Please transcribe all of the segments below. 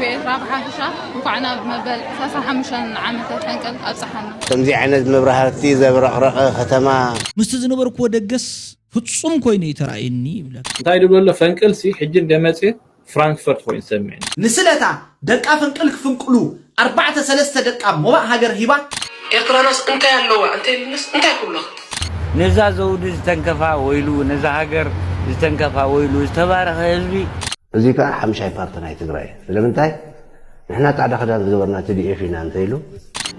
ብኤርትራ ብሓፈሻ እንኳዕ ናብ መበል ሰላሳ ሓሙሽተ ዓመተ ፈንቅል ኣብፀሓና። ከምዚ ዓይነት መብራህቲ ዘብረቕረቐ ከተማ ምስቲ ዝነበርክዎ ደገስ ፍጹም ኮይኑ እዩ ተራእየኒ ይብለካ። እንታይ ድብሎ ፈንቅልሲ ሕጂ እንደ መጽእ ፍራንክፈርት ኮይኑ ሰሚዕኒ። ንስለታ ደቃ ፍንቅል ክፍንቅሉ ኣርባዕተ ሰለስተ ደቃ ሞባእ ሃገር ሂባ። ኤርትራናስ እንታይ ኣለዋ እንተይልንስ እንታይ ክብሎኽ? ነዛ ዘውዲ ዝተንከፋ ወይሉ፣ ነዛ ሃገር ዝተንከፋ ወይሉ፣ ዝተባረኸ ህዝቢ። እዚ ከዓ ሓምሻይ ፓርቲ ናይ ትግራይ እዩ። ስለምንታይ? ንሕና ፃዕዳ ክዳን ዝገበርና ቲ ዲ ኤፍ ኢና እንተኢሉ።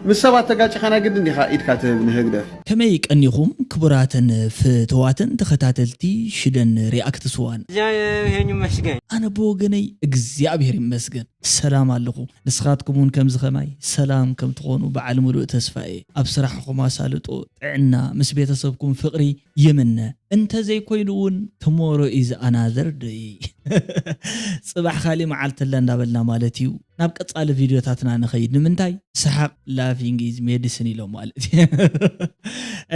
ምስ ሰባት ተጋጭኻ ናይ ግድን ዲኻ ኢድካ ትህብ ንህግደፍ? ከመይ ቀኒኹም ክቡራትን ፍትዋትን ተኸታተልቲ ሽደን ሪኣክትስ ዋን? እግዚኣብሔር ይመስገን። ኣነ ብወገነይ እግዚኣብሔር ይመስገን ሰላም ኣለኹ። ንስኻትኩም እውን ከምዚ ኸማይ ሰላም ከም ትኾኑ በዓል ምሉእ ተስፋ እየ። ኣብ ስራሕኹም ኣሳልጦ፣ ጥዕና፣ ምስ ቤተሰብኩም ፍቕሪ ይምነ። እንተዘይኮይኑ እውን tomorrow is another day። ጽባሕ ካሊእ መዓልቲ ኣላ እንዳበልና ማለት እዩ። ናብ ቀጻሊ ቪድዮታትና ንኸይድ። ንምንታይ? ሰሓቕ፣ laughing is medicine ኢሎም ማለት እዩ።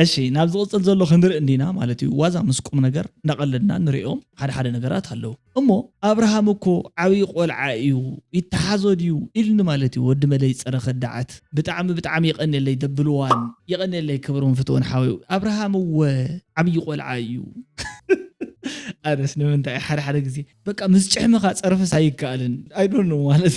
እሺ፣ ናብ ዝቕጽል ዘሎ ክንርኢ እንዲና ማለት እዩ። ዋዛ ምስ ቁም ነገር እንዳቐለድና ንሪኦም ሓደ ሓደ ነገራት ኣለዉ። እሞ ኣብርሃም እኮ ዓብዪ ቆልዓ እዩ፣ ይተሓዞ ድዩ ኢልኒ ማለት እዩ። ወዲ መለይ ጸረ ከዳዓት። ብጣዕሚ ብጣዕሚ የቐንየለይ ደብል ዋን፣ የቐንየለይ ክብርን ፍትውን ሓወይ። ኣብርሃም እወ ዓብዪ ቆልዓ እዩ። ኣነስ ንምንታይ ሓደ ሓደ ግዜ በቃ ምስ ጭሕምኻ ጸርፍስ ኣይከኣልን። I don't know ማለት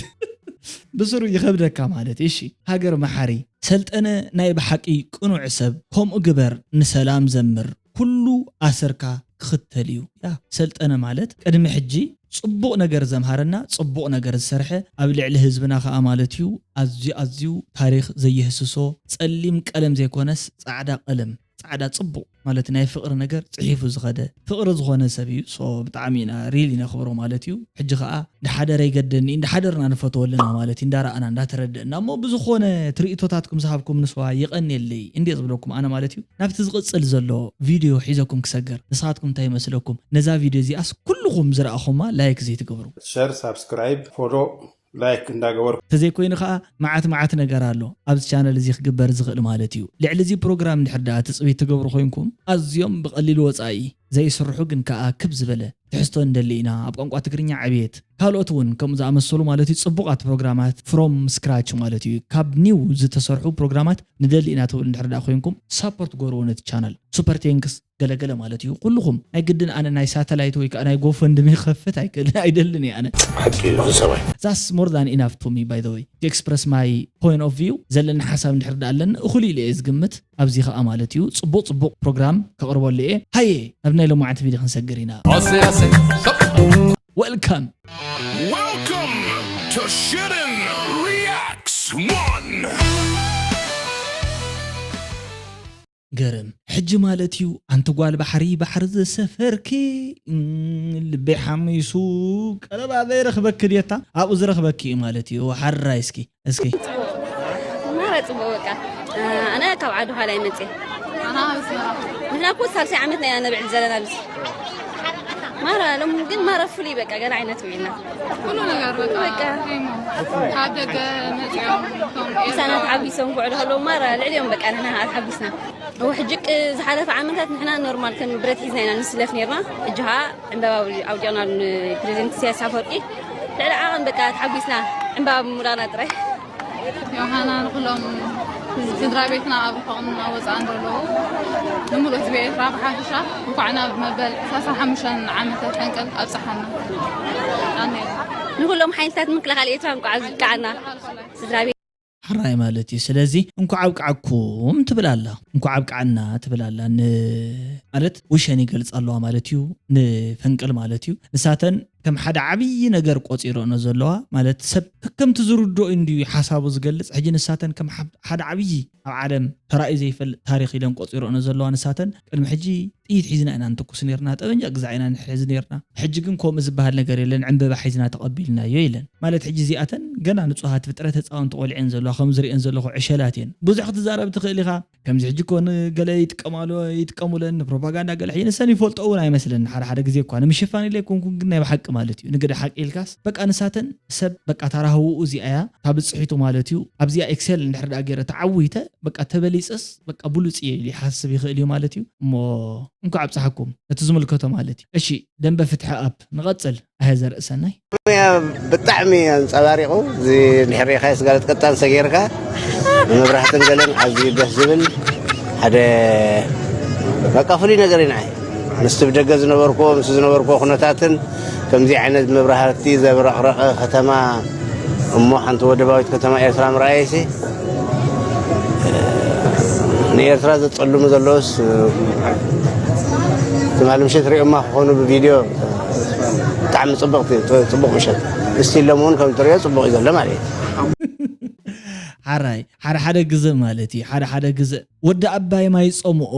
ብስሩ ይኸብደካ ማለት እዩ። እሺ ሃገር መሓሪ ሰልጠነ ናይ ብሓቂ ቅኑዕ ሰብ ከምኡ ግበር ንሰላም ዘምር ኩሉ ኣሰርካ ክኽተል እዩ። ያ ሰልጠነ ማለት ቅድሚ ሕጂ ጽቡቕ ነገር ዘምሃረና ጽቡቕ ነገር ዝሰርሐ ኣብ ልዕሊ ህዝብና ከኣ ማለት እዩ ኣዝዩ ኣዝዩ ታሪኽ ዘይህስሶ ጸሊም ቀለም ዘይኮነስ ጻዕዳ ቀለም ጻዕዳ ጽቡቕ ማለት ናይ ፍቕሪ ነገር ጽሒፉ ዝኸደ ፍቕሪ ዝኾነ ሰብ እዩ። ሶ ብጣዕሚ ኢና ሪሊ ነኽብሮ ማለት እዩ። ሕጂ ኸኣ እንዳሓደረ ይገደኒ እንዳሓደርና ንፈትዎ ኣለና ማለት እዩ። እንዳረኣና እንዳተረደእና እሞ ብዝኾነ ትርኢቶታትኩም ዝሃብኩም ንስዋ የቐንየለይ እንድየ ዝብለኩም ኣነ ማለት እዩ። ናብቲ ዝቕጽል ዘሎ ቪድዮ ሒዘኩም ክሰግር ንስኻትኩም እንታይ ይመስለኩም? ነዛ ቪድዮ እዚኣስ ኩልኹም ዝረኣኹማ ላይክ ዘይትገብሩ? ሸር፣ ሳብስክራይብ፣ ፎሎ፣ ላይክ እንዳገበርኩም። ተዘይኮይኑ ከዓ መዓት መዓት ነገር ኣሎ ኣብዚ ቻነል እዚ ክግበር ዝኽእል ማለት እዩ። ልዕሊ እዚ ፕሮግራም እንድሕር ደኣ ትፅቢት ትገብሩ ኮይንኩም ኣዝዮም ብቐሊል ወፃኢ ዘይስርሑ ግን ከዓ ክብ ዝበለ ትሕዝቶ ንደሊ ኢና። ኣብ ቋንቋ ትግርኛ ዕብየት ካልኦት እውን ከምኡ ዝኣመሰሉ ማለት እዩ ፅቡቓት ፕሮግራማት from scratch ማለት እዩ ካብ new ዝተሰርሑ ፕሮግራማት ንደሊ ኢና ትብሉ እንድሕር ደኣ ኮይንኩም ሳፖርት ጎርዎ ነቲ ቻነል super thanks ገለገለ ማለት እዩ። ኩልኹም ናይ ግድን ኣነ ናይ ሳተላይት ወይ ከዓ ናይ ጎፈንድሚ ክኸፍት ኣይክእልን ኣይደልን እየ ኣነ። ሓቂ እዩ እዚ ሰብኣይ። That's more than enough to me by the way to express my point of view። ዘለኒ ሓሳብ እንድሕር ደኣ ኣለኒ እኹል ኢለ እየ ዝግምት። ኣብዚ ከዓ ማለት እዩ ፅቡቕ ፅቡቕ ፕሮግራም ከቕርበሉ እየ። ሃየ ናብ ናይ ሎማዓንቲ ቪድዮ ክንሰግር ኢና። Welcome Welcome to Shooting Reacts One. ገርም ሕጂ ማለት እዩ ኣንቲ ጓል ባሕሪ ባሕሪ ዝሰፈርኪ እም፣ ልበይ ሓሚሱ ቀረባ ዘይረኽበኪ ድየታ ኣብኡ ዝረኽበኪ እዩ ማለት እዩ ሓራይ እስኪ እስኪ ማራ ጽቡቅ በቃ ኣነ ካብ ዓዲ ኋላ ይመጽእ ኣና ኣስመራ ንሕና እኮ ሳልሳይ ዓመትና ኢና ነብዕል ዘለና ብዚ ማራ ሎም ግን ማራ ፍሉይ በቃ ገለ ዓይነት ውዒልና ኩሉ ነገር በቃ በቃ። ቴሞ ካብ ደገ መጽኦም ከም ህፃናት ዓቢሶም ክውዕሉ ከለዉ ማራ ልዕሊኦም በቃ ንሕና ተሓጒስና እው ሕጂ ቅ- ዝሓለፈ ዓመታት ንሕና ኖርማል ከም ብረት ሒዝና ኢና ንስለፍ ነርና ሕጂ ከዓ ዕምበባ ኣውዲቕና ንፕሬዚደንት ኢሳያስ ኣፈወርቂ ልዕሊ ዓቐን በቃ ተሓጒስና ዕምበባ ብምውዳቕና ጥራይ ዮሃና ንኩሎም ስድራ ቤትና ኣብ ርሑቕን ኣብ ወፃእን ዘለዉ ንምሉእ ህዝቢ ኤርትራ ብሓፈሻ እንኳዕ ናብ መበል ሰላሳ ሓሙሽተ ዓመተ ፈንቅል ኣብፀሓና ኣሜን ንኩሎም ሓይልታት ምክልኻል ኤርትራ እንኳዕ ዝብቃዓና ስድራ ቤት ሕራይ ማለት እዩ። ስለዚ እንኳዕ ኣብቅዓኩም ትብል ኣላ፣ እንኳዕ ኣብቅዓና ትብል ኣላ። ን ማለት ውሸን ይገልጻ ኣለዋ ማለት እዩ፣ ንፈንቅል ማለት እዩ። ንሳተን ከም ሓደ ዓብዪ ነገር ቆጺረኦ ዘለዋ ማለት ሰብ ከከምቲ ዝርድኦ እንድዩ ሓሳቡ ዝገልጽ። ሕጂ ንሳተን ከም ሓብ- ሓደ ዓብዪ ኣብ ዓለም ተራእዩ ዘይፈልጥ ታሪኽ ኢለን ቆጺረኦ ዘለዋ ንሳተን ቅድሚ ሕጂ ጥይት ሒዝና ኢና ንትኩስ ነርና፣ ጠበንጃ ግዛዕ ኢና ንሕዝ ነርና። ሕጂ ግን ከምኡ ዝበሃል ነገር የለን፣ ዕምበባ ሒዝና ተቐቢልናዮ ኢለን። ማለት ሕጂ እዚኣተን ገና ንጹሃት ፍጥረት ህፃውንቲ ቆልዐን ዘለዋ ከም ዝርእየን ዘለኹ ዕሸላት እየን። ብዙሕ ክትዛረብ ትኽእል ኢኻ። ከምዚ ሕጂ እኮ ንገለ ይጥቀማሉ ይጥቀሙለን ንፕሮፓጋንዳ ገለ ሕጂ ንሰን ይፈልጦ እውን ኣይመስለን። ሓደ ሓደ ግዜ እኳ ንምሽፋን ኢለ ኣይኮንኩን ግን ናይ ብሓቂ ማለት እዩ። ንግደ ሓቂ ኢልካስ በቃ ንሳተን ሰብ በቃ ታራህውኡ እዚኣ እያ፣ እታ ብፅሒቱ ማለት እዩ። ኣብዚኣ ኤክሴል እንድሕር ደኣ ገይረ ተዓዊተ በቃ ተበሊፀስ በቃ ብሉፅ እየ ኢሉ ይሓስብ ይኽእል እዩ ማለት እዩ። እሞ እንኳዕ ኣብፀሓኩም እቲ ዝምልከቶ ማለት እዩ። እሺ፣ ደንበ ፍትሒ ኣፕ ንቐፅል። ኣየ ዘርእሰናይ። ብጣዕሚ ኣንፀባሪቑ። እዚ ድሕር ሪኢኻዮ ስጋለት ቀጣን ሰጌርካ ብመብራህትን ገለን ኣዝዩ ደስ ዝብል ሓደ በቃ ፍሉይ ነገር እዩ ንዓይ። ምስቲ ብደገ ዝነበርኩዎ ምስ ዝነበርኩዎ ኩነታትን ከምዚ ዓይነት መብራህቲ ዘብረቕረቐ ከተማ እሞ ሓንቲ ወደባዊት ከተማ ኤርትራ ምርኣየሲ ንኤርትራ ዘጸልሙ ዘለውስ ትማሊ ምሸት ሪኦማ ክኾኑ ብቪድዮ ብጣዕሚ ጽብቕቲ ጽቡቕ ምሸት እስቲ ኢሎም እውን ከም ትሪኦ ጽቡቕ እዩ ዘሎ ማለት እዩ። ሓራይ ሓደ ሓደ ግዘ ማለት እዩ ሓደ ሓደ ግዘ ወዲ ኣባይ ማይ ጸምኦ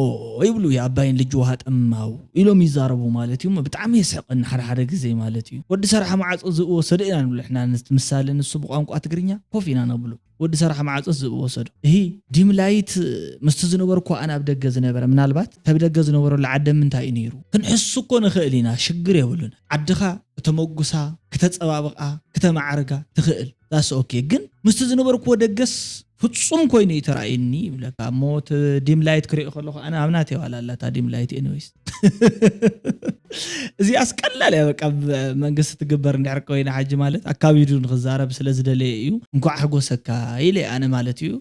ይብሉ የኣባይን ልጅ ውሃ ጠማው ኢሎም ይዛረቡ ማለት እዩ። ብጣዕሚ የስሕቀኒ ሓደ ሓደ ግዜ ማለት እዩ። ወዲ ሰራሕ ማዓጾ ዝእወሰዶ ኢና ንብሉ ሕና ምሳሌ ንሱ ብቋንቋ ትግርኛ ኮፍ ኢና ነብሉ። ወዲ ሰራሕ ማዓጾ ዝእወሰዶ እሂ ዲም ላይት ምስቲ ዝነበርኩ ኣነ ኣብ ደገ ዝነበረ ምናልባት ተብ ደገ ዝነበረሉ ዓደ ምንታይ እዩ ነይሩ ክንሕሱ እኮ ንኽእል ኢና ሽግር የብሉን። ዓድኻ ክተመጉሳ ክተጸባብቓ ክተማዕርጋ ትኽእል that's okay። ግን ምስቲ ዝነበርክዎ ደገስ ፍጹም ኮይኑ እዩ ተራእዩኒ ይብለካ። እሞ እቲ ዲም ላይት ክሪኦ ከለኹ ኣነ ኣብ ናተይ ዋላ ኣላ እታ ዲም ላይት anyways እዚኣስ ቀላል እያ በቃ መንግስቲ ትግበር እንድሕር ኮይና ሓጂ ማለት ኣካቢዱ ንክዛረብ ስለ ዝደለየ እዩ። እንኳዕ ሕጎሰካ ኢለ ኣነ ማለት እዩ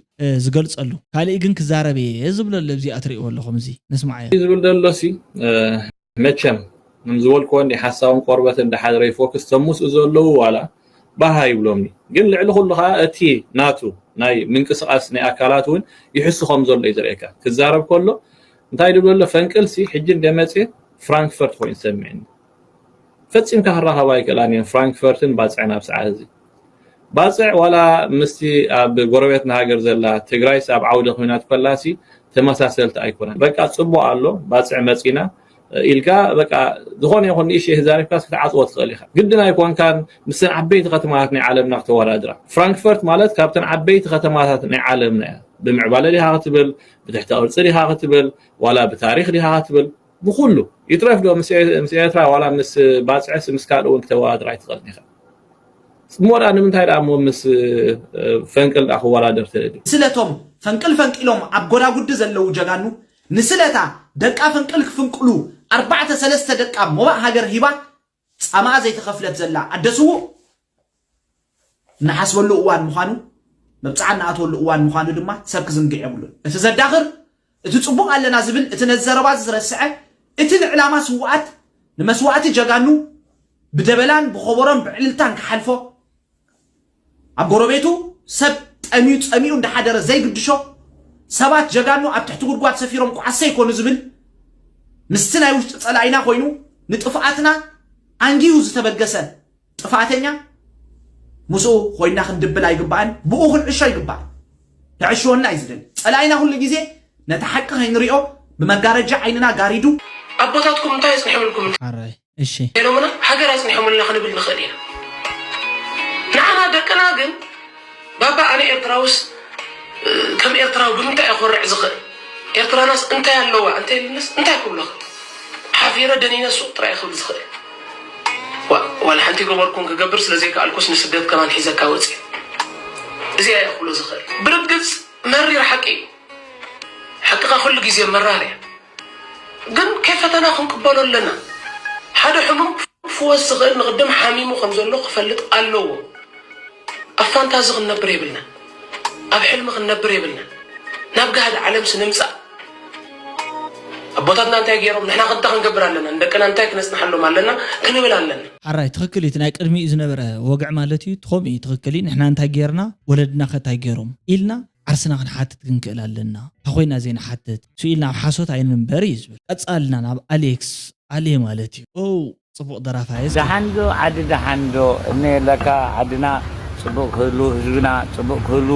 ዝገልጸሉ። ካልእ ግን ክዛረብ እየ ዝብለሉ ኣብዚኣ ትሪእዎ ኣለኹም እዚ ነስማዓዮ። ዝብል ዘሎ ሲ መቸም ከም ዝበልክዎ እንዲ ሓሳብን ቆርበትን እንዳ ሓደረ ይፎክስ ተምስኡ ዘለዉ ዋላ ባህ ኣይብሎምኒ ግን ልዕሊ ኩሉ ከዓ እቲ ናቱ ናይ ምንቅስቃስ ናይ ኣካላት እውን ይሕሱ ከም ዘሎ እዩ ዘርእየካ ክዛረብ ከሎ እንታይ ድብሎ ኣሎ ፈንቅል ሲ ሕጂ እንደ መፅየ ፍራንክፈርት ኮይኑ ዝሰምዕኒ ፈፂምካ ክራኸባ ኣይክእላን እየን ፍራንክፈርትን ባፅዕን ኣብ ሰዓት እዚ ባፅዕ ዋላ ምስቲ ኣብ ጎረቤትና ሃገር ዘላ ትግራይስ ኣብ ዓውደ ኲናት ኮላሲ ተመሳሰልቲ ኣይኮነን። በቃ ፅቡቅ ኣሎ ባፅዕ መፂና ኢልካ በቃ ዝኾነ ይኹን ንእሽተይ ተዛሪብካስ ክትዓፅዎ ትኽእል ኢኻ። ግድን ኣይኮንካን ምስተን ዓበይቲ ከተማታት ናይ ዓለምና ክተወዳድራ። ፍራንክፈርት ማለት ካብተን ዓበይቲ ከተማታት ናይ ዓለምና እያ። ብምዕባለ ዲኻ ክትብል፣ ብትሕተ ቅርፂ ዲኻ ክትብል፣ ዋላ ብታሪክ ዲኻ ክትብል ብኩሉ ይትረፍ ዶ ምስ ኤርትራ ዋላ ምስ ባፅዕስ ምስ ካልእ እውን ክተወዳድር ኣይትኽእልን ኢኻ። እሞ ደኣ ንምንታይ ደኣ እሞ ምስ ፈንቅል ደኣ ክወዳደር ትደሊ? ስለቶም ፈንቅል ፈንቂሎም ኣብ ጎዳጉዲ ዘለዉ ጀጋኑ ንስለታ ደቃ ፈንቅል ክፍንቅሉ ኣርባዕተ ሰለስተ ደቃ ሞባእ ሃገር ሂባ ጻማኣ ዘይተኸፍለት ዘላ ኣደ ስዉእ እንሓስበሉ እዋን ምዃኑ መብጽዓ እንኣትወሉ እዋን ምዃኑ ድማ ሰብ ክዝንግዕ የብሉን። እቲ ዘዳኽር እቲ ጽቡቕ ኣለና ዝብል እቲ ነዚ ዘረባ እዚ ዝረስዐ እቲ ንዕላማ ስዉኣት ንመስዋእቲ ጀጋኑ ብደበላን ብኸበሮን ብዕልልታን ክሓልፎ ኣብ ጎረቤቱ ሰብ ጠምዩ ጸሚኡ እንዳሓደረ ዘይግድሾ ሰባት ጀጋኑ ኣብ ትሕቲ ጉድጓድ ሰፊሮም ኳዓሰ ይኮኑ ዝብል ምስቲ ናይ ውሽጢ ጸላኢና ኮይኑ ንጥፍኣትና ኣንጊሁ ዝተበገሰ ጥፍኣተኛ ምስኡ ኮይንና ክንድብል ኣይግባእን ብኡ ክንዕሾ ይግባእ ክዕሽወና እዩ ዝደሊ ጸላኢና ኩሉ ግዜ ነቲ ሓቂ ከይንሪኦ ብመጋረጃ ዓይንና ጋሪዱ ኣቦታትኩም እንታይ ኣጽኒሖምልኩም ሓራይ እሺ ኢሎምና ሃገር ኣጽኒሖምልና ክንብል ንኽእል ኢና ንዓና ደቅና ግን ባባ ኣነ ኤርትራውስ ከም ኤርትራዊ ብምንታይ እየ ኮርዕ ዝኽእል ኤርትራናስ እንታይ ኣለዋ እንታይ ኢልንስ እንታይ ክብሎ ሓፊረ ደኒነ ሱቕ ጥራይ ክብል ዝኽእል ዋላ ሓንቲ ገበርኩን ክገብር ስለ ዘይከኣልኩስ ንስደት ከማን ሒዘካ ወፅእ እዚኣ እየ ክብሎ ዝኽእል ብርግፅ መሪር ሓቂ እዩ ሓቅኻ ኩሉ ግዜ መራር እያ ግን ከይፈተና ክንቅበሎ ኣለና ሓደ ሕሙም ክፍወስ ዝኽእል ንቕድም ሓሚሙ ከም ዘሎ ክፈልጥ ኣለዎ ኣብ ፋንታዚ ክንነብር የብልናን ኣብ ሕልሚ ክንነብር የብልናን ናብ ጋህዲ ዓለምሲ ንምጻእ ኣቦታትና እንታይ ገይሮም ንሕና ከ እንታይ ክንገብር ኣለና ንደቅና እንታይ ክነጽንሓሎም ኣለና ክንብል ኣለና ሓራይ ትኽክል እዩ እቲ ናይ ቅድሚኡ ዝነበረ ወግዒ ማለት እዩ እቲ ከምኡ እዩ ትኽክል እዩ ንሕና እንታይ ገይርና ወለድና ከ እንታይ ገይሮም ኢልና ዓርስና ክንሓትት ክንክእል ኣለና እንተኾይና ዘይንሓትት ስኢልና ኣብ ሓሶት ኣይንንበር እዩ ዝብል ቀጻልና ናብ ኣሌክስ ኣሌ ማለት እዩ ኦ ጽቡቕ ደራፋይ እስኪ ደሓን ዶ ዓዲ ደሓን ዶ እነ ለካ ዓድና ጽቡቕ ክህሉ ህዝብና ጽቡቕ ክህሉ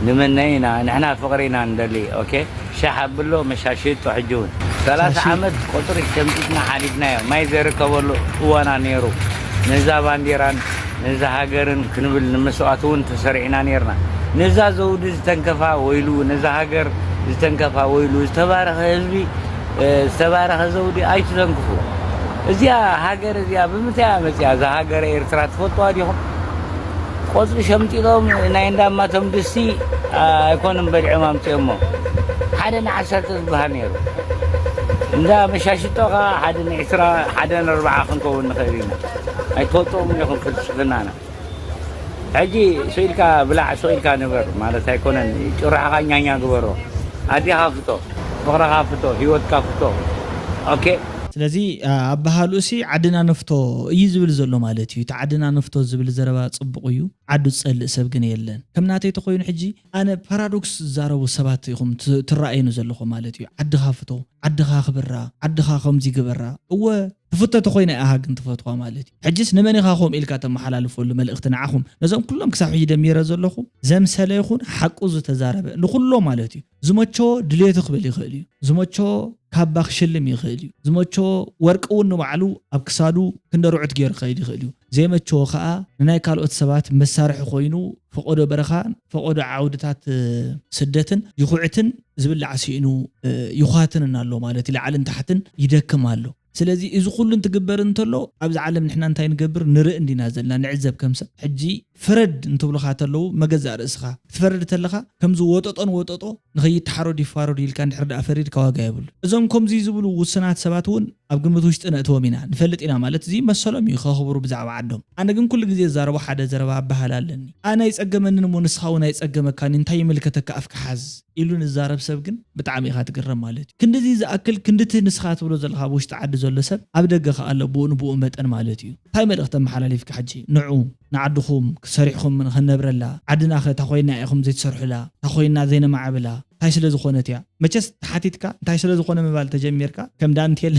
ንምነ ኢና ንሕና ፍቕሪ ኢና ንደሊ ኦኬ ሻሕ ኣብሎ መሻሽጦ ሕጂ እውን ሰላሳ ዓመት ቁጽሪ ሸምጢጥና ሓሊፍናዮ ማይ ዘይርከበሉ እዋና ነይሩ ነዛ ባንዴራን ነዛ ሃገርን ክንብል ንመስዋእቲ እውን ተሰሪዕና ነይርና ነዛ ዘውዲ ዝተንከፋ ወይሉ ነዛ ሃገር ዝተንከፋ ወይሉ ዝተባረኸ ህዝቢ ዝተባረኸ ዘውዲ ኣይትተንክፉ እዚኣ ሃገር እዚኣ ብምንታይ እያ መፂኣ? እዛ ሃገረ ኤርትራ ትፈልጥዋ ዲኹም? ቆፅሊ ሸምጢጦም ናይ እንዳማቶም ድስቲ ኣይኮኑን በሊዖም ኣምፂኦሞ። ሓደ ንዓሰርተ ዝበሃል ነይሩ። እንዳ መሻሽጦኻ ሓደ ንዕስራ ሓደ ንኣርባዓ ክንከውን ንኽእል ኢና። ኣይትፈልጥዎም ኢኹም ፍልስፍናና። ሕጂ ስኢልካ ብላዕ ስኢልካ ንበር ማለት ኣይኮነን። ጭራሕኻ ኛኛ ግበሮ። ኣዴኻ ፍቶ፣ ፍቕርኻ ፍቶ፣ ህይወትካ ፍቶ። ኦኬ። ስለዚ ኣበሃሉሲ ዓድና ነፍቶ እዩ ዝብል ዘሎ ማለት እዩ። እቲ ዓድና ነፍቶ ዝብል ዘረባ ጽቡቕ እዩ። ዓዱ ዝጸልእ ሰብ ግን የለን። ከም ናተይ ተኾይኑ ሕጂ ኣነ ፓራዶክስ ዝዛረቡ ሰባት ኢኹም ትረኣዩኒ ዘለኹም ማለት እዩ። ዓድኻ ፍቶ፣ ዓድኻ ክብራ፣ ዓድኻ ከምዚ ግበራ። እወ ትፍቶ ተኾይና ኢኻ ግን ትፈትዋ ማለት እዩ። ሕጅስ ንመን ኢኻ ከምኡ ኢልካ ተመሓላልፈሉ መልእኽቲ ንዓኹም? ነዞም ኩሎም ክሳብ ሕጂ ደሚረ ዘለኹ ዘምሰለ ይኹን ሓቁ ዝተዛረበ ንኹሎም ማለት እዩ። ዝመቸዎ ድሌቱ ክብል ይኽእል እዩ። ዝመቸዎ ካባ ክሽልም ይኽእል እዩ። ዝመቸዎ ወርቂ እውን ንባዕሉ ኣብ ክሳዱ ክንደ ርዑት ገይሩ ክኸይድ ይኽእል እዩ። ዘይመቸዎ ከኣ ንናይ ካልኦት ሰባት መሳርሒ ኮይኑ ፈቐዶ በረኻን ፈቐዶ ዓውድታት ስደትን ይኹዕትን ዝብላዕ ስኢኑ ይዃትንን ኣሎ ማለት እዩ። ላዕልን ታሕትን ይደክም ኣሎ። ስለዚ እዚ ኩሉ እንትግበር እንተሎ ኣብዚ ዓለም ንሕና እንታይ ንገብር ንርኢ እንዲና ዘለና ንዕዘብ ከም ሰብ። ሕጂ ፍረድ እንትብሉኻ ተለዉ መገዛእ ርእስኻ ክትፈርድ ተለኻ ከምዚ ወጠጦ ንወጠጦ ንኸይተሓረዱ ይፋረዱ ኢልካ እንድሕር ደኣ ፈሪድካ ዋጋ የብሉ። እዞም ከምዚ ዝብሉ ውሱናት ሰባት እውን ኣብ ግምት ውሽጢ ነእትዎም ኢና ንፈልጥ ኢና ማለት እዚ መሰሎም እዩ ከኽብሩ ብዛዕባ ዓዶም። ኣነ ግን ኩሉ ግዜ ዝዛረቦ ሓደ ዘረባ ኣበሃል ኣለኒ። ኣነ ኣይጸገመንን እሞ ንስኻ እውን ኣይጸገመካን እንታይ ይምልከተካ ኣፍካ ሓዝ ኢሉ ንዛረብ ሰብ ግን ብጣዕሚ ኢኻ ትግረም ማለት እዩ። ክንድዚ ዝኣክል ክንድቲ ንስኻ ትብሎ ዘለኻ ኣብ ውሽጢ ዓዲ ዘሎ ሰብ ኣብ ደገ ከኣ ኣሎ ብኡ ንብኡ መጠን ማለት እዩ። እንታይ መልእኽቲ ኣመሓላሊፍካ ሕጂ ንዑ ንዓድኹም ክሰሪሕኹም ንኸነብረላ ዓድና ኸ እታ ኮይና ኢኹም ዘይትሰርሑላ እታ ኮይና ዘይነማዕብላ እንታይ ስለ ዝኾነት እያ? መቸስ ተሓቲትካ እንታይ ስለ ዝኾነ ምባል ተጀሚርካ ከም ዳንቴል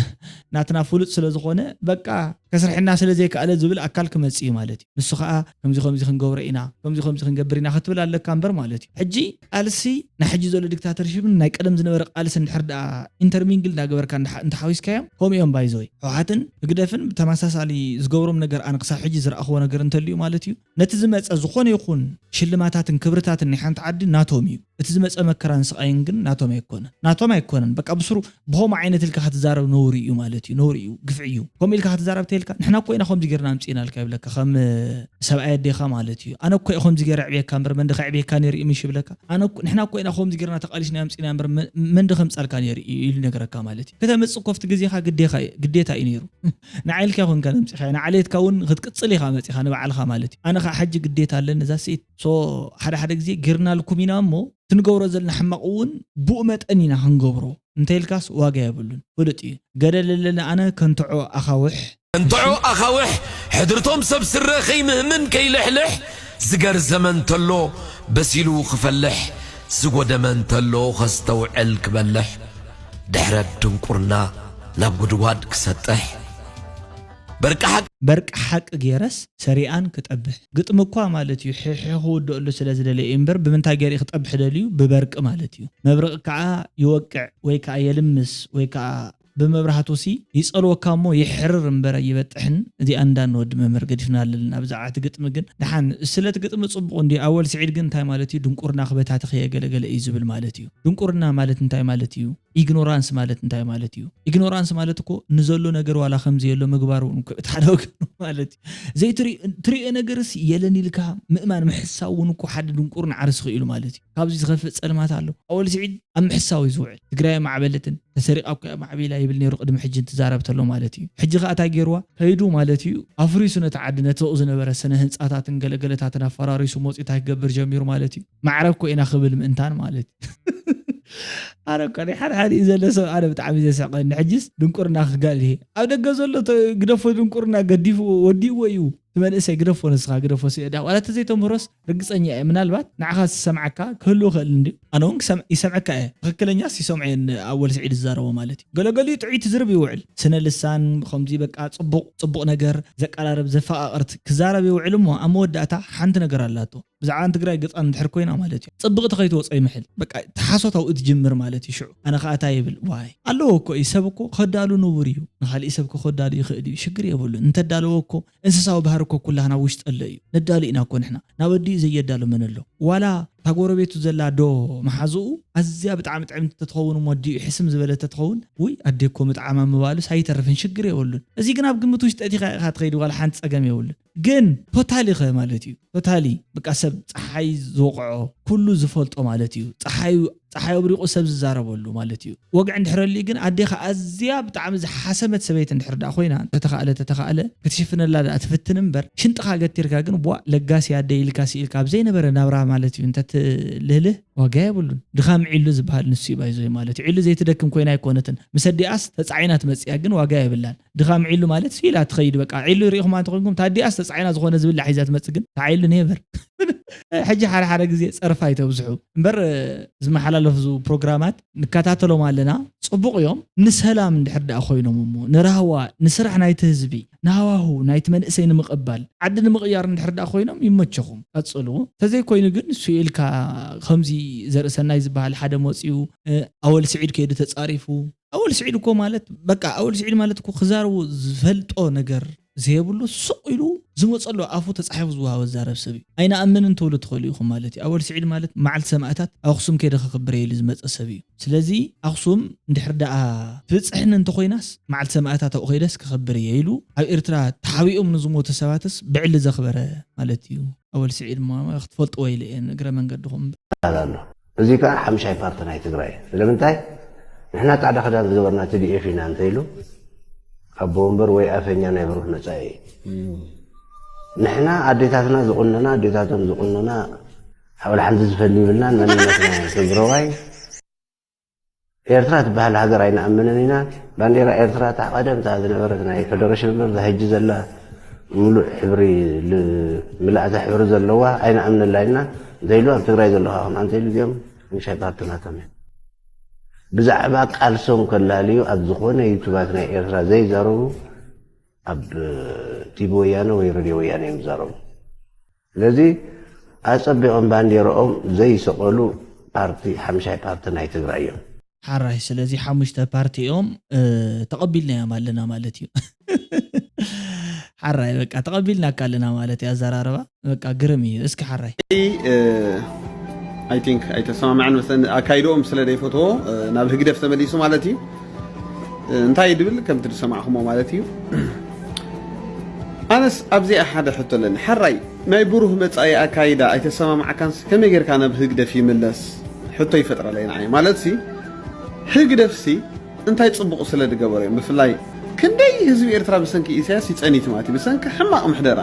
ናትና ፍሉጥ ስለ ዝኾነ በቃ ከስርሕና ስለ ዘይከኣለ ዝብል ኣካል ክመጽእ እዩ ማለት እዩ። ንሱ ኸኣ ከምዚ ከምዚ ክንገብሮ ኢና ከምዚ ከምዚ ክንገብር ኢና ክትብል ኣለካ እምበር ማለት እዩ። ሕጂ ቃልሲ ናይ ሕጂ ዘሎ ዲክታተርሺፕን ናይ ቀደም ዝነበረ ቃልሲ እንድሕር ደኣ ኢንተርሚንግል እንዳገበርካ እንተሓዊስካዮም ከምኡ እዮም ባይዘወይ። ህወሓትን ህግደፍን ብተመሳሳሊ ዝገብሮም ነገር ኣነ ክሳብ ሕጂ ዝረኣኽዎ ነገር እንተልዩ ማለት እዩ። ነቲ ዝመፀ ዝኾነ ይኹን ሽልማታትን ክብርታትን ናይ ሓንቲ ዓዲ ናቶም እዩ። እቲ ዝመፀ መከራን ስቓይን ግን ናቶም ኣይኮነን። ናቶም ኣይኮነን። በቃ ብስሩ ብኸምኡ ዓይነት ኢልካ ክትዛረብ ነውሪ እዩ ማለት እዩ። ነውሪ እዩ፣ ግፍዒ እዩ። ከምኡ ኢልካ ክትዛረብ ተይልካ ንሕና እኮ ኢና ከምዚ ጌርና ኣምፂእናልካ ይብለካ ከም ሰብኣይ ኣዴኻ ማለት እዩ። ኣነ እኮ እየ ከምዚ ገይረ ኣዕብየካ እምበር መን ድኻ ኣዕብየካ ነይሩ እዩ ምሽ ይብለካ። ኣነ እኮ ንሕና እኮ ኢና ከምዚ ገይርና ተቓሊስና ኣምፂእና እምበር መን ድኸምፃልካ ነይሩ እዩ ኢሉ ይነግረካ ማለት እዩ። ክተምፅእ እኮ ኣብቲ ግዜኻ ግዴታ እዩ ነይሩ። ንዓይ ኢልካ ይኹንካ ነምፂኻ ንዓሌትካ እውን ክትቅፅል ኢኻ መፂኻ ንባዕልኻ ማለት እዩ። ኣነ ከዓ ሕጂ ግዴታ ኣለኒ እዛ ስኢት ሶ ሓደ ሓደ ግዜ ጌርናልኩም ኢና እሞ ትንገብሮ ዘለና ሕማቕ እውን ብኡ መጠን ኢና ክንገብሮ እንተኢልካስ ዋጋ የብሉን ፍሉጥ እዩ። ገደል ኣለና ኣነ ከንትዖ ኣኻውሕ ከንትዖ ኣኻውሕ ሕድርቶም ሰብ ስረ ከይምህምን ከይልሕልሕ ዝገርዘመ እንተሎ በሲሉ ክፈልሕ ዝጎደመ እንተሎ ከስተውዕል ክበልሕ ድሕረት ድንቁርና ናብ ጉድጓድ ክሰጥሕ በርቂ ሓቂ በርቂ ሓቂ ገይረስ ሰሪኣን ክጠብሕ ግጥሚ እኳ ማለት እዩ ሕሕሕ ክውድኣሉ ስለ ዝደለየ እዩ እምበር ብምንታይ ገይሩ ክጠብሕ ደልዩ ብበርቂ ማለት እዩ መብርቂ ከዓ ይወቅዕ ወይ ከዓ የልምስ ወይ ከዓ ብመብራህቱ ሲ ይፀልወካ እሞ ይሕርር እምበር ኣይበጥሕን እዚኣ እንዳንወዲ መምህር ገዲፍና ኣለና ብዛዕባ እቲ ግጥሚ ግን ደሓን ስለቲ ግጥሚ ፅቡቕ እንዲ ኣወል ስዒድ ግን እንታይ ማለት እዩ ድንቁርና ክበታተኽ እየ ገለገለ እዩ ዝብል ማለት እዩ ድንቁርና ማለት እንታይ ማለት እዩ ኢግኖራንስ ማለት እንታይ ማለት እዩ? ኢግኖራንስ ማለት እኮ ንዘሎ ነገር ዋላ ከምዘየሎ ምግባር እውን እኮ እቲ ሓደ ወገኑ ማለት እዩ። ዘይትሪኦ ነገርስ የለን ኢልካ ምእማን ምሕሳው እውን እኮ ሓደ ድንቁርና ዓርሲ ክኢሉ ማለት እዩ። ካብዚ ዝኸፍእ ፀልማት ኣሎ። ኣወል ስዒድ ኣብ ምሕሳው እዩ ዝውዕል። ትግራይ ኣይማዕበለትን፣ ተሰሪቓ እኮ እያ ማዕቢላ ይብል ነይሩ ቅድሚ ሕጂ እንትዛረብ ተሎ ማለት እዩ። ሕጂ ኸኣ እንታይ ገይርዋ? ከይዱ ማለት እዩ ኣፍሪሱ ነቲ ዓዲ ነቲ ኣብኡ ዝነበረ ስነ ህንፃታትን ገለገለታትን ኣፈራሪሱ መፂኡ እንታይ ክገብር ጀሚሩ ማለት እዩ? ማዕረ እኮ ኢና ክብል ምእንታን ማለት እዩ። ኣነ እኮ ናይ ሓደ ሓደ እዩ ዘሎ ሰብ ኣነ ብጣዕሚ እዩ ዘስሕቀኒ። ሕጂስ ድንቁርና ክጋል እየ ኣብ ደገ ዘሎ ግደፎ ድንቁርና ገዲፍዎ ወዲእዎ እዩ። እቲ መንእሰይ ግደፎ ንስኻ ግደፎ ስእዳ ዋላ ተዘይተምህሮስ ርግፀኛ እየ ምናልባት ንዓኻ ዝሰምዓካ ክህሉ ይኽእል እንድዩ ኣነ እውን ይሰምዐካ እየ ትኽክለኛስ ይሰምዖ እየ ኣወል ስዒድ ዝዛረቦ ማለት እዩ ገለገሊኡ ጥዑይ ትዝርብ ይውዕል ስነ ልሳን ከምዚ በቃ ፅቡቕ ፅቡቕ ነገር ዘቀራርብ ዘፈቃቅርት ክዛረብ ይውዕል እሞ ኣብ መወዳእታ ሓንቲ ነገር ኣላቶ ብዛዕባ ንትግራይ ገፃ እንድሕር ኮይና ማለት እዩ ፅብቕቲ ከይትወፀ ይምሕል በቃ ተሓሶት ኣብኡ ትጅምር ማለት እዩ ሽዑ ኣነ ከዓ እንታይ ይብል ዋይ ኣለዎ እኮ እዩ ሰብ እኮ ከዳሉ ንቡር እዩ ንካሊእ ሰብ እኮ ከዳሉ ይኽእል እዩ ሽግር የብሉን እንተዳለዎ እኮ እንስሳዊ ባህሪ እኮ ኩላህና ውሽጢ ኣሎ እዩ ነዳሉ ኢና እኮ ንሕና ናብ ኣዲኡ ዘየዳሉ መን ኣሎ ዋላ እታ ጎረቤቱ ዘላ ዶ መሓዝኡ ኣዝያ ብጣዕሚ ጥዕምቲ ተትኸውን እሞ ኣዲኡ ሕስም ዝበለ ተትኸውን፣ ውይ ኣዴ እኮ ምጥዓማ ምባሉስ ኣይተርፍን፣ ሽግር የብሉን። እዚ ግን ኣብ ግምት ውሽጢ ኣእቲኻ ኢኻ ትኸይድ፣ ዋላ ሓንቲ ጸገም የብሉን። ግን ቶታሊ ኸ ማለት እዩ፣ ቶታሊ በቃ ሰብ ጸሓይ ዝወቕዖ ኩሉ ዝፈልጦ ማለት እዩ። ጸሓዩ ጸሓይ ኣብሪቑ ሰብ ዝዛረበሉ ማለት እዩ። ወግዒ እንድሕር ኣልዩ ግን ኣዴኻ ኣዝያ ብጣዕሚ ዝሓሰመት ሰበይቲ እንድሕር ደኣ ኮይና፣ ተተኻእለ ተተኻእለ ክትሽፍነላ ደኣ ትፍትን እምበር፣ ሽንጥኻ ገቲርካ ግን ቧእ ለጋሲ ኣደይ ኢልካ ስኢልካ ኣብ ዘይነበረ ናብራ ማለት እዩ እንተትልህልህ ዋጋ የብሉን። ድኻም ዒሉ ዝበሃል ንሱ እዩ ባይዞይ ማለት እዩ። ዒሉ ዘይትደክም ኮይና ኣይኮነትን። ምስ ኣዲኣስ ተጻዒና ትመጽእ እያ ግን ዋጋ የብላን። ድኻም ዒሉ ማለት ስኢላ ትኸይድ በቃ። ዒሉ ርኢኹማ እንተኾይንኩም እታ ኣዲኣስ ተጻዒና ዝኾነ ዝብላዕ ሒዛ ትመጽእ ግን እታ ዒሉ ኔቨር። ሕጂ ሓደ ሓደ ግዜ ጸርፊ ኣይተብዝሑ እምበር፣ ዝመሓላለፉ ፕሮግራማት ንከታተሎም ኣለና። ጽቡቕ እዮም። ንሰላም እንድሕር ደኣ ኮይኖም እሞ፣ ንራህዋ፣ ንስራሕ ናይቲ ህዝቢ፣ ንሃዋሁ ናይቲ መንእሰይ ንምቕባል፣ ዓዲ ንምቕያር እንድሕር ደኣ ኮይኖም ይመቸኹም። ቀጽልዎ። እንተዘይኮይኑ ግን ስኢልካ ከምዚ ዘርእሰናይ ዝበሃል ሓደ መጺኡ፣ እ፣ ኣወል ስዒድ ከይዱ ተጻሪፉ። ኣወል ስዒድ እኮ ማለት፣ በቃ ኣወል ስዒድ ማለት እኮ ክዛረቦ ዝፈልጦ ነገር ዘየብሉ ሱቕ ኢሉ ዝመጸሉ ኣፉ ተጻሒፉ ዝወሃቦ ዝዛረብ ሰብ እዩ። ኣይንኣምንን ትብሉ ትኽእሉ ኢኹም ማለት እዩ። ኣወል ስዒድ ማለት መዓልቲ ሰማእታት ኣብ ኣኽሱም ከይደ ከኽብር እየ ኢሉ ዝመጸ ሰብ እዩ። ስለዚ ኣኽሱም እንድሕር ደኣ ትብጽሕኒ እንተኾይናስ መዓልቲ ሰማእታት ኣብኡ ከይደስ ከኽብር እየ ኢሉ ኣብ ኤርትራ ተሓቢኦም ንዝሞቱ ሰባትስ ብዕሊ ዘኽበረ ማለት እዩ። ኣወል ስዒድ እሞ ክትፈልጥዎ ኢለ እየ እግረ መንገድኹም። ኣሎ። እዚ ከዓ ሓምሻይ ፓርቲ ናይ ትግራይ እዩ። ስለምንታይ ንሕና ጻዕዳ ክዳን ዝገበርና ቲ ዲ ኤፍ ኢና እንተኢሉ ኣቦ ወንበር ወይ ኣፈኛ ናይ ብሩህ መጻኢ እዩ። ንሕና ኣዴታትና ዝቑነና ኣዴታቶም ዝቑነና ሓወል ሓንቲ ዝፈሊ ይብልናን መንነትና ትግራዋይ ኤርትራ ትበሃል ሃገር ኣይንኣምንን ኢና። ባንዴራ ኤርትራ እታ ቀደም እታ ዝነበረት ናይ ፌደሬሽን እምበር እዛ ሕጂ ዘላ ምሉእ ሕብሪ ል-፣ ምላእተ ሕብሪ ዘለዋ ኣይንኣምነላ ኢና። እንተኢሉ ኣብ ትግራይ ዘለኻ ከምኣ እንተኢሉ እዚኦም ሓምሻይ ፓርቲ ናቶም እዮም። ብዛዕባ ቃልሶም ከላልዩ ኣብ ዝኾነ ዩቱባት ናይ ኤርትራ ዘይዛረቡ ኣብ ቲቪ ወያነ ወይ ሬድዮ ወያነ እዮም ዝዛረቡ። ስለዚ ኣጸቢቖም ባንዴርኦም ዘይሰቐሉ ፓርቲ ሓምሻይ ፓርቲ ናይ ትግራይ እዮም። ሓራይ ስለዚ ሓሙሽተ ፓርቲ እዮም፣ እ፣ ተቐቢልናዮም ኣለና ማለት እዩ። ሓራይ በቃ ተቐቢልናካ ኣለና ማለት እዩ። ኣዘራርባ በቃ ግርም እዩ። እስኪ ሓራይ I think ኣይተሰማምዐን መሰለኒ ኣካይድኦም ስለ ዘይፈትዎ ናብ ህግደፍ ተመሊሱ ማለት እዩ። እንታይ ድብል ከምቲ ዝሰማዕኹሞ ማለት እዩ። ኣነስ ኣብዚኣ ሓደ ሕቶ ኣለኒ። ሓራይ ናይ ብሩህ መጻኢ ኣካይዳ ኣይተሰማማዕካንስ ከመይ ጌርካ ናብ ህግደፍ ይምለስ? ሕቶ ይፈጥረለይ ንዓይ። ማለትሲ ህግደፍሲ እንታይ ጽቡቕ ስለ ዝገበረ እዩ? ብፍላይ ክንደይ ህዝቢ ኤርትራ ብሰንኪ ኢሳያስ ይጸኒት ማለት እዩ። ብሰንኪ ሕማቕ ምሕደራ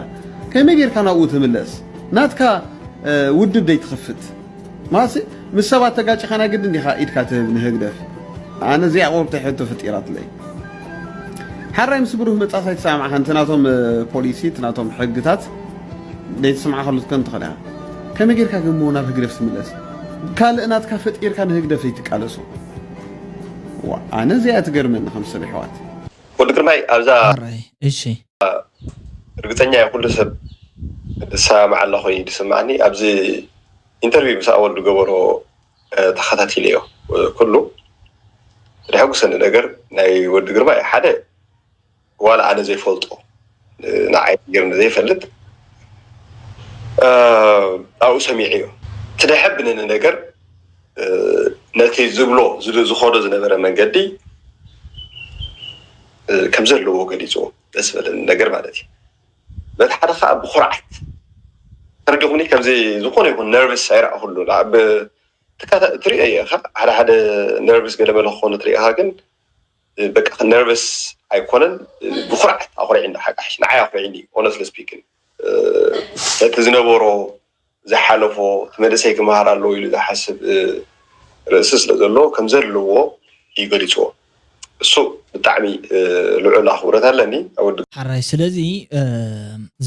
ከመይ ጌርካ ናብኡ ትምለስ? ናትካ ውድብ ደይትኸፍት ማሲ ምስ ሰባት ተጋጭኻ ናይ ግድን ዲኻ ኢድካ ትህብ ንህግደፍ? ኣነ እዚኣ ቁርብቲ ሕቶ ፈጢራትለይ። ሓራይ ምስ ብሩህ መጻእካ ኣይተሰማማዕካን፣ እቲ ናቶም ፖሊሲ፣ እቲ ናቶም ሕግታት ደይተሰማዕካሉ ክትኮን ትኽእል ኢኻ። ከመይ ጌርካ ግን ናብ ህግደፍ ትምለስ? ካልእ ናትካ ፈጢርካ ንህግደፍ ዘይትቃለሶ? ኣነ እዚኣ ትገርመኒ ከም ሰብ ይሕዋት። ወዲ ግርማይ ኣብዛ ሓራይ እሺ ርግፀኛ እየ ኩሉ ሰብ ዝሰማማዕ ኣሎ ኮይኑ ዝስማዕኒ ኣብዚ ኢንተርቪው ምስ ኣወል ዝገበሮ ተኸታቲለዮ ኩሉ ዘሐጉሰኒ ነገር ናይ ወዲ ግርማይ ሓደ ዋላ ኣነ ዘይፈልጦ ንዓይ ገርኒ ዘይፈልጥ ኣብኡ ሰሚዐዮ እቲ ደሐብነኒ ነገር ነቲ ዝብሎ ዝኸዶ ዝነበረ መንገዲ ከም ዘለዎ ገሊፅዎ ደስ በለኒ ነገር ማለት እዩ በቲ ሓደ ከዓ ብኩርዓት ተረዲኹምኒ ከምዚ ዝኾነ ይኹን ነርቭስ ኣይረኣኹሉ ትሪኦ እየ ሓደ ሓደ ነርቭስ ገለመለ ክኾኑ ትሪኢኻ ግን በቃ ነርቨስ ኣይኮነን ብኩርዓት ኣኹሪዕኒ ሓቃሕሽ ንዓይ ኣኹሪዕኒ honestly speaking ነቲ ዝነበሮ ዝሓለፎ እቲ መንእሰይ ክመሃር ኣለዎ ኢሉ ዝሓስብ ርእሲ ስለ ዘለዎ ከም ዘለዎ እዩ ገሊፅዎ እሱ ብጣዕሚ ልዑል ኣኽብሮት ኣለኒ ወዲ ሓራይ ስለዚ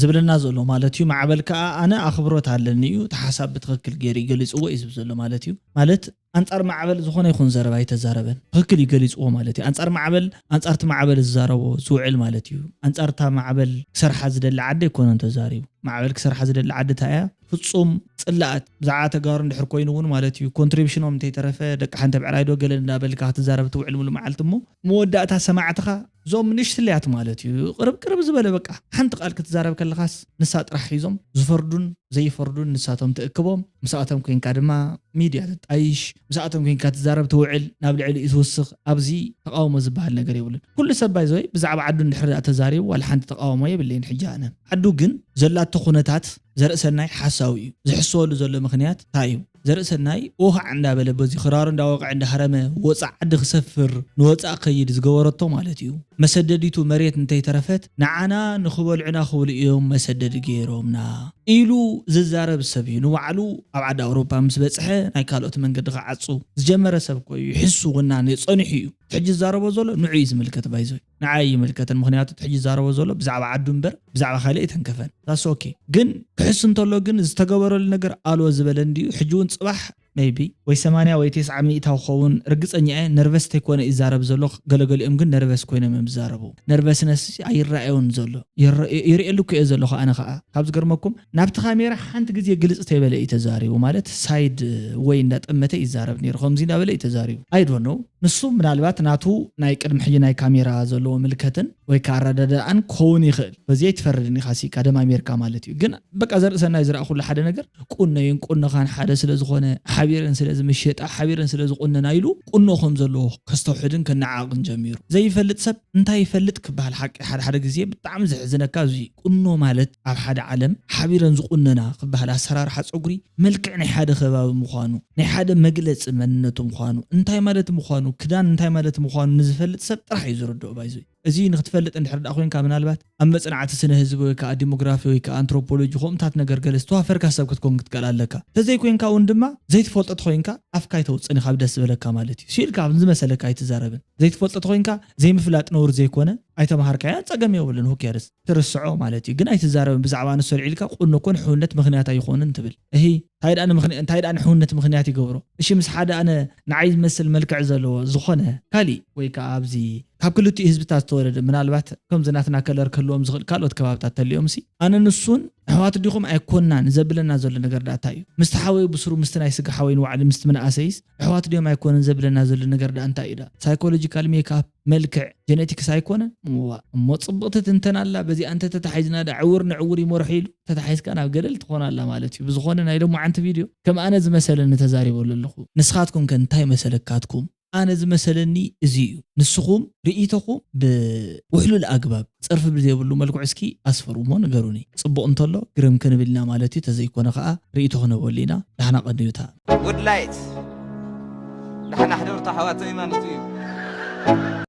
ዝብለና ዘሎ ማለት እዩ ማዕበል ከዓ ኣነ ኣኽብሮት ኣለኒ እዩ እቲ ሓሳብ ብትኽክል ገይሩ እዩ ገሊፅዎ እዩ ዝብል ዘሎ ማለት እዩ ማለት ኣንጻር ማዕበል ዝኾነ ይኹን ዘረባ ኣይተዛረበን። ትኽክል እዩ ገሊፅዎ ማለት እዩ። ኣንጻር ማዕበል ኣንጻር እቲ ማዕበል ዝዛረቦ ዝውዕል ማለት እዩ። ኣንጻር እታ ማዕበል ክሰርሓ ዝደሊ ዓዲ ኣይኮነን ተዛሪቡ። ማዕበል ክሰርሓ ዝደሊ ዓዲ እንታይ እያ? ፍጹም ጽላኣት ብዛዕባ ተጋሩ እንድሕር ኮይኑ እውን ማለት እዩ፣ ኮንትሪቢሽኖም እንተይተረፈ ደቂ ሓንቲ ብዕራይ ዶ ገለ እንዳበልካ ክትዛረብ ትውዕል ሙሉ መዓልቲ እሞ፣ መወዳእታ ሰማዕትኻ እዞም ንእሽትለያት ማለት እዩ፣ ቅርብ ቅርብ ዝበለ በቃ ሓንቲ ቃል ክትዛረብ ከለኻስ ንሳ ጥራሕ ሒዞም ዝፈርዱን ዘይፈርዱን ንሳቶም ትእክቦም። ምስኣቶም ኮይንካ ድማ ሚድያ ትጣይሽ፣ ምስኣቶም ኮይንካ ትዛረብ ትውዕል፣ ናብ ልዕሊኡ ትውስኽ። ኣብዚ ተቃውሞ ዝበሃል ነገር የብሉን። ኩሉ ሰብ ባይዘወይ ብዛዕባ ዓዱ እንድሕር ደኣ ተዛሪቡ ዋላ ሓንቲ ተቃውሞ የብለይን። ሕጂ ኣነ ዓዱ ግን ዘላቶ ኩነታት ዘርእሰናይ ሓሳዊ እዩ። ዝሕሰበሉ ዘሎ ምኽንያት እንታይ እዩ? ዘርእሰናይ ኦሃዕ እንዳበለ በዚ ክራሩ እንዳወቕዐ እንዳሃረመ ወፃእ ዓዲ ክሰፍር ንወፃእ ከይድ ዝገበረቶ ማለት እዩ። መሰደዲቱ መሬት እንተይተረፈት ንዓና ንኽበልዑና ክብሉ እዮም መሰደዲ ገይሮምና ኢሉ ዝዛረብ ሰብ እዩ። ንባዕሉ ኣብ ዓዲ ኣውሮፓ ምስ በፅሐ ናይ ካልኦት መንገዲ ክዓፁ ዝጀመረ ሰብ እኮ እዩ። ይሕሱ ውናኔ ፀኒሑ እዩ። እቲ ሕጂ ዝዛረቦ ዘሎ ንዑ እዩ ዝምልከት ባይዞይ ንዓይ ይምልከተን። ምኽንያቱ እቲ ሕጂ ዝዛረቦ ዘሎ ብዛዕባ ዓዱ እምበር ብዛዕባ ካልእ ኣይተንከፈን። ዳስ ኦኬ። ግን ክሕስ እንተሎ ግን ዝተገበረሉ ነገር ኣልዎ ዝበለ እንድዩ። ሕጂ እውን ፅባሕ ሜይቢ ወይ ሰማንያ ወይ ተስዓ ሚእታዊ ክኸውን ርግፀኛ እየ። ነርቨስ ተይኮነ ይዛረብ ዘሎ። ገለገሊኦም ግን ነርቨስ ኮይኖም እዮም ዝዛረቡ። ነርቨስነስ ኣይረኣየውን ዘሎ። ይረ- ይርእየሉ እኮ እየ ዘለኹ። ኣነ ከዓ ካብ ዝገርመኩም ናብቲ ካሜራ ሓንቲ ግዜ ግልፅ ተይበለ እዩ ተዛሪቡ። ማለት ሳይድ ወይ እንዳጠመተ ይዛረብ ነይሩ። ከምዚ እንዳበለ እዩ ተዛሪቡ። ኣይዶኖ ንሱ ምናልባት ናቱ ናይ ቅድሚ ሕጂ ናይ ካሜራ ዘለዎ ምልከትን ወይ ከዓ ኣረዳድኣን ክኸውን ይኽእል። በዚ ኣይትፈርድን ኢኻ ሲ ቀደም ኣሜሪካ ማለት እዩ። ግን በቃ ዘርእሰናይ ዝረኣኹሉ ሓደ ነገር ቁነይን ቁንኻን ሓደ ስለ ዝኾነ ሓቢረን ስለ ዝምሸጣ ሓቢረን ስለ ዝቁነና ኢሉ ቁኖ ከም ዘለዎ ከስተውሕድን ከነዓቕን ጀሚሩ። ዘይፈልጥ ሰብ እንታይ ይፈልጥ ክበሃል ሓቂ ሓደ ሓደ ግዜ ብጣዕሚ ዘሕዝነካ እዚ ቁኖ ማለት ኣብ ሓደ ዓለም ሓቢረን ዝቁነና ክበሃል ኣሰራርሓ ፀጉሪ መልክዕ ናይ ሓደ ከባቢ ምዃኑ ናይ ሓደ መግለፂ መንነቱ ምዃኑ እንታይ ማለት ምዃኑ ክዳን እንታይ ማለት ምዃኑ ንዝፈልጥ ሰብ ጥራሕ እዩ ዝርድኦ ባይዞይ። እዚ ንክትፈልጥ እንድሕር ደኣ ኮይንካ ምናልባት ኣብ መጽናዕቲ ስነ ህዝቢ ወይ ከዓ ዲሞግራፊ ወይ ከዓ ኣንትሮፖሎጂ ከምኡታት ነገር ገለ ዝተዋፈርካ ሰብ ክትኮን ክትከእል ኣለካ። ተዘይኮይንካ እውን ድማ ዘይትፈልጦ ተኮይንካ ኣፍካ ኣይተውፅን ኢካ ብደስ ዝበለካ ማለት እዩ። ስኢልካ ዝመሰለካ ኣይትዛረብን። ዘይትፈልጦ ተኮይንካ ዘይምፍላጥ ነውር ዘይኮነ ኣይተምሃርካያ ፀገም የብሉን። ሁኬርስ ትርስዖ ማለት እዩ። ግን ኣይትዛረብን ብዛዕባ ንሱ ኣልዒልካ ቁኖ እኮ ንሕውነት ምክንያት ኣይኮንን ትብል። እሂ እንታይ ደኣ ንምኽንያ- እንታይ ደኣ ንሕውነት ምክንያት ይገብሮ? እሺ ምስ ሓደ ኣነ ንዓይ ዝመስል መልክዕ ዘለዎ ዝኾነ ካሊእ ወይ ከዓ ኣብዚ ካብ ክልቲኡ ህዝብታት ዝተወለደ ምናልባት ከምዚ ናትና ከለር ክህልዎም ዝኽእል ካልኦት ከባብታት ተልዮም ሲ ኣነ ንሱን ኣሕዋት ዲኹም ኣይኮናን ዘብለና ዘሎ ነገር ደኣ እንታይ እዩ? ምስቲ ሓወይ ብስሩ ምስቲ ናይ ስጋ ሓወይ ንባዕሉ ምስቲ ምንኣሰይስ ኣሕዋት ድዮም ኣይኮነን ዘብለና ዘሎ ነገር ደኣ እንታይ እዩ ደኣ? ሳይኮሎጂካል ሜካፕ መልክዕ ጀነቲክስ ኣይኮነን? እዋ እሞ ፅብቕቲ ትንተና ኣላ። በዚኣ እንተተታሒዝና ደኣ ዕውር ንዕውር ይመርሖ ኢሉ ተታሒዝካ ናብ ገደል ትኾን ኣላ ማለት እዩ። ብዝኾነ ናይ ሎማዓንቲ ቪድዮ ከም ኣነ ዝመሰለኒ ተዛሪበሉ ኣለኹ። ንስኻትኩም ከ እንታይ መሰለካትኩም? ኣነ ዝመሰለኒ እዚ እዩ። ንስኹም ርእይቶኹም ብውሕሉል ኣግባብ ፀርፊ ብዘይብሉ መልክዑ እስኪ ኣስፍሩ እሞ ንገሩኒ። ፅቡቕ እንተሎ ግርም ክንብል ኢና ማለት እዩ። ተዘይኮነ ከዓ ርእይቶ ክነበሉ ኢና። ዳሕና ቀንዩታ። ጉድ ላይት ዳሕና ሕደርቱ ኣሕዋተይ ማለት እዩ።